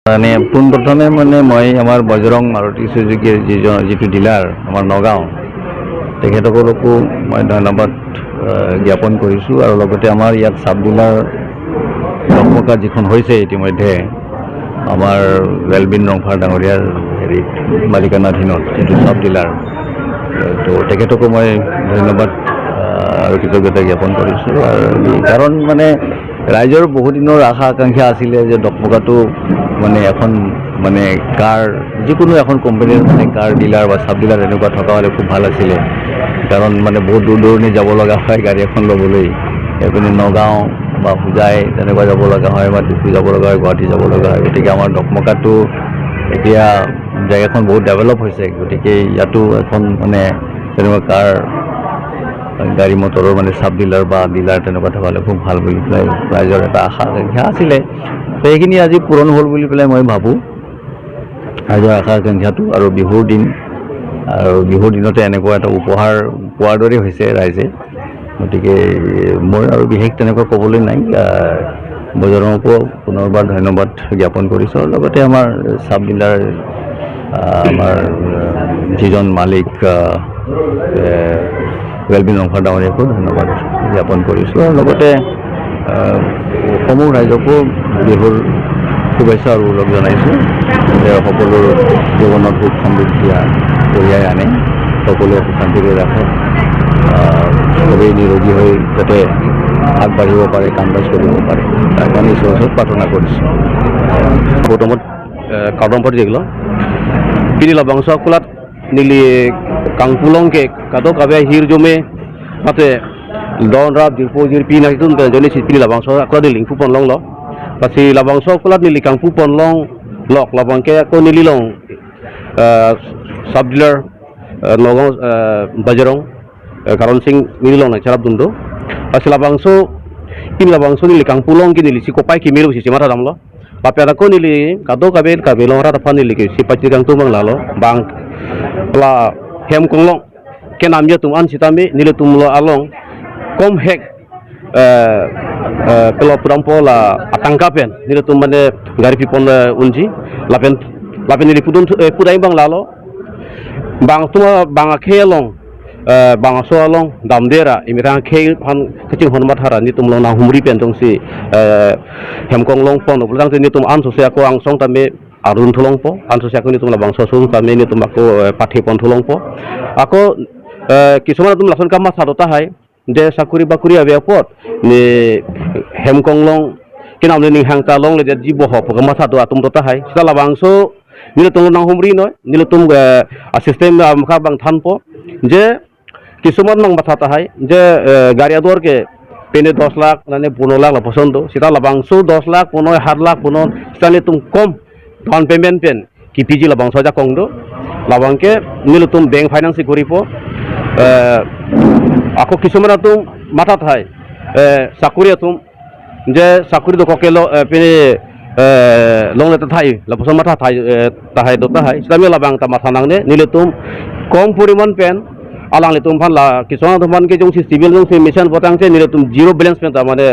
মানে পোনপ্ৰথমে মানে মই আমাৰ বজৰং মাৰুতি চুজুকিৰ যিটো ডিলাৰ আমাৰ নগাঁও, তেখেতসকলকো মই ধন্যবাদ জ্ঞাপন কৰিছোঁ। আৰু লগতে আমাৰ ইয়াত চাব ডিলাৰ ডকমকা যিখন হৈছে ইতিমধ্যে আমাৰ ৱেলবিন ৰংফাৰ ডাঙৰীয়াৰ হেৰিত মালিকানাধীনত যিটো চাব ডিলাৰ, তো তেখেতকো মই ধন্যবাদ আৰু কৃতজ্ঞতা জ্ঞাপন কৰিছোঁ। আৰু কাৰণ মানে ৰাইজৰ বহুদিনৰ আশা আকাংক্ষা আছিলে যে ডকমকাটো মানে এখন মানে কাৰ যিকোনো এখন কোম্পানীৰ মানে কাৰ ডিলাৰ বা চাব ডিলাৰ এনেকুৱা থকা হ'লে খুব ভাল আছিলে। কাৰণ মানে বহুত দূৰ দূৰণি যাব লগা হয় গাড়ী এখন ল'বলৈ, এইপিনে নগাঁও বা হোজাই তেনেকুৱা যাব লগা হয় বা ডিফু যাব লগা হয়, গুৱাহাটী যাব লগা হয়। গতিকে আমাৰ ডকমকাটো এতিয়া জেগাখন বহুত ডেভেলপ হৈছে, গতিকে ইয়াতো এখন মানে তেনেকুৱা কাৰ গাড়ী মটৰৰ মানে চাব ডিলাৰ বা ডিলাৰ তেনেকুৱা থকা হ'লে খুব ভাল বুলি পেলাই ৰাইজৰ এটা আশা আকাংক্ষা আছিলে। সেইখিনি আজি পূৰণ হ'ল বুলি পেলাই মই ভাবোঁ, ৰাইজৰ আশা আকাংক্ষাটো। আৰু বিহুৰ দিন, আৰু বিহুৰ দিনতে এনেকুৱা এটা উপহাৰ পোৱাৰ দৰেই হৈছে ৰাইজে। গতিকে মোৰ আৰু বিশেষ তেনেকুৱা ক'বলৈ নাই। বজৰঙকো পুনৰবাৰ ধন্যবাদ জ্ঞাপন কৰিছোঁ। আৰু লগতে আমাৰ চাব ডিলাৰ আমাৰ যিজন মালিক ৱেলবিন ৰংফাৰ ডাঙৰীয়াকো ধন্যবাদ জ্ঞাপন কৰিছোঁ। আৰু লগতে সমূহ ৰাইজকো বিহুৰ শুভেচ্ছা আৰু ওলগ জনাইছোঁ যে সকলোৰ জীৱনত সুখ সমৃদ্ধি কঢ়িয়াই আনে, সকলোৱে সুখ শান্তিৰে ৰাখে, চবেই নিৰোগী হৈ যাতে আগবাঢ়িব পাৰে, কাম কাজ কৰিব পাৰে, তাৰ কাৰণে ঈশ্বৰৰ ওচৰত প্ৰাৰ্থনা কৰিছোঁ। বৰ্তমান কাৰ্দমপতি যেগুলো পিনি লাবাংস কুলাত নিলি কাংপুলংকে কাদো কাবে হির জমে তাতে দন রাব জিরপো জির পি নাকি তুন জনি সি পিনি লাবাংস কুলাত নিলি লিংফু পনলং ল পাছি লাবাংস কুলাত নিলি কাংপু পনলং লক লাবাংকে আকৌ নিলি লং সাব ডিলাৰ নগাঁও বাজৰং কাৰণ সিং নিলি লং নাই চাৰাপ দুন্দো পাছি লাবাংস পিনি লাবাংস নিলি কাংপুলং কি নিলি সি কোপাই কি মেরু সি মাথা দামল Papera ko nili kado kabe kabe long rata pan nili ke si pachi kang tumang lalo bang la hem kong long ke nam ya tum an sitame nili tum lo along kom hek pelo purampo la atangka pen nili tum mane gari pipon unji lapen lapen nili pudun pudai bang lalo bang tuma bang akhe long bang so along damdera imirang khe han kecing hon mathara ni tum long na humri pen tong si hem kong long pon oblang ni tum an so se ako ang song tame arun thulong po an so se ako ni tum la bang so sung tame ni tum ako pathe pon thulong po ako কিছুমান tum lason kam sadota hai de sakuri bakuri abe apot ni hem kong long kinam ni hang ta long le de ji bo ho ma sado atum tota hai sala bang so ni tum nang humri noy ni tum system amkha bang than po যে কিছুমান mang মাথা তাহাই যে গাড়ী আদৰকে পেনে 10 লাখ মানে 15 লাখ পছন্দ সেটা লাবাংশু 10 লাখ 15 7 লাখ 15 সেটা তুম কম ডাউন পেমেন্ট পেন কি পিজি লাবাংশ যা কংদো লাবাংকে নিলে তুম বেংক ফাইনান্স করিব আকৌ কিছুমান তুম মাথা থাই চাকৰি তুম যে চাকৰি দকে পেনে long le thai la পছন্দ মাথা থাই তাহাই দতা হাই সেটা আমি লাবাং তা মাথা নাংনে নিলে তুম কম পরিমাণ PAN alang le tum phan la kisona tum phan ke jong si civil jong si mission potang che nile tum zero balance pen ta mane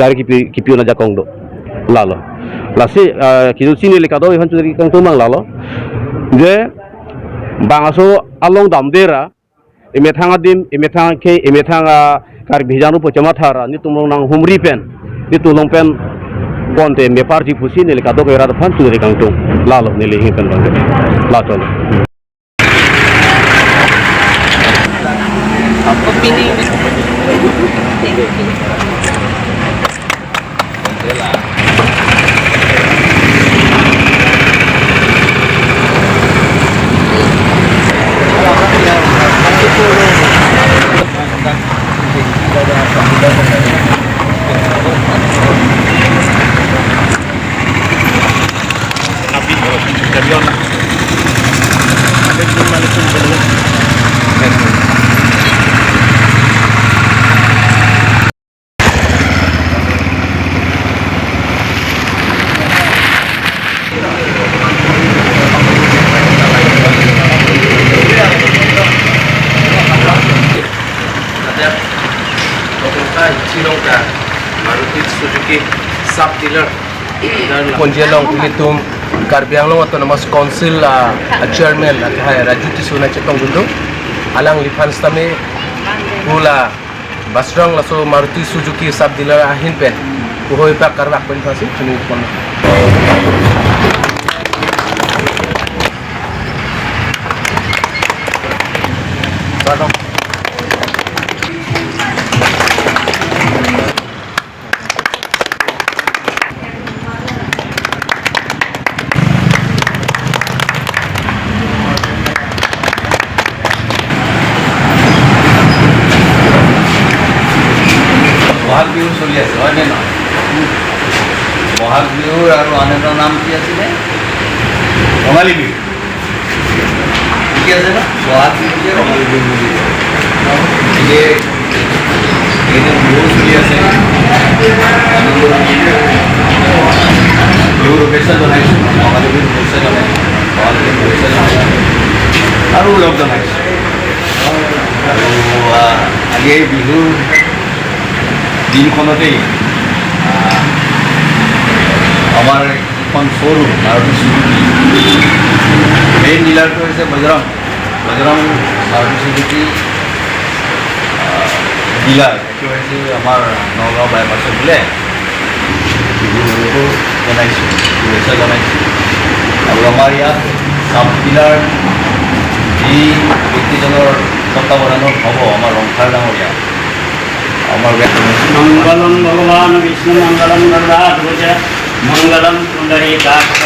gari ki ki piu na ja kong do la lo la si ki si nile ka do ihan chu kang tum mang la lo je bangaso along dam dera ime thanga dim ime thanga ke ime thanga kar bhijanu pochama thara ni tum nang humri pen ni tum long pen ponte me parji phusi nile ka do ke ra phan chu kang tum la lo nile hi pen bang la cholo. Opini. Thank you. Suzuki sub dealer Ponjelong Ilitum Karbi Anglong Autonomous Council chairman Raju Tisuna Chetong Gundu alang lifan stami pula Basrang laso Maruti Suzuki sub dealer ahin pen uhoi pa karwak pen fasi chuni pon. Bohag Bihu চলি আছে, হয়নে নহয়? বহাগ বিহুৰ আৰু আন এটা নাম কি আছিলে? ৰঙালী বিহু। ঠিকে আছে ন? বহাগ বিহু যে ৰঙালী বিহু বুলি কয়। গতিকে এইকেইদিন বিহু চলি আছে, বিহুৰ শুভেচ্ছা জনাইছোঁ, ৰঙালী বিহুৰ শুভেচ্ছা জনাইছোঁ, বহাগ বিহুৰ শুভেচ্ছা জনাইছোঁ আৰু ওলগ জনাইছোঁ। আৰু আজি এই বিহুৰ দিনখনতেই আমাৰ এখন শ্ব'ৰুম মাৰুতি চুজুকি, মেইন ডিলাৰটো হৈছে বজৰং, বজৰং মাৰুতি চুজুকি ডিলাৰ, সেইটো হৈছে আমাৰ নগাঁও বাইপাছত বোলে। বিহুটো জনাইছোঁ, শুভেচ্ছা জনাইছোঁ। আৰু আমাৰ ইয়াত চাব ডিলাৰ যি ব্যক্তিজনৰ তত্বাৱধানত হ'ব, আমাৰ ৰংখাৰ ডাঙৰীয়া, আমাৰ মঙ্গলম ভগৱান বিষ্ণু মঙ্গলম গৰুড়াধ্বজ মঙ্গলম পুণ্ডৰীকাক্ষ।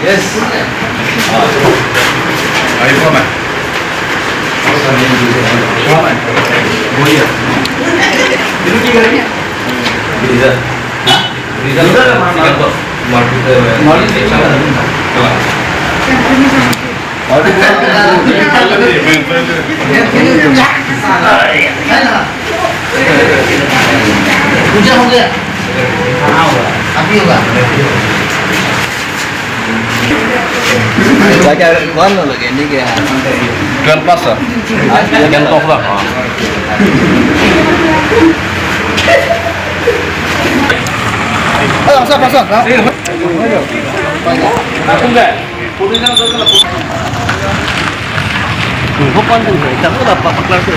Yes. पूजा हो गया, अभी होगा। कौन लगे नहीं गया? 12 plus sir. 12 plus.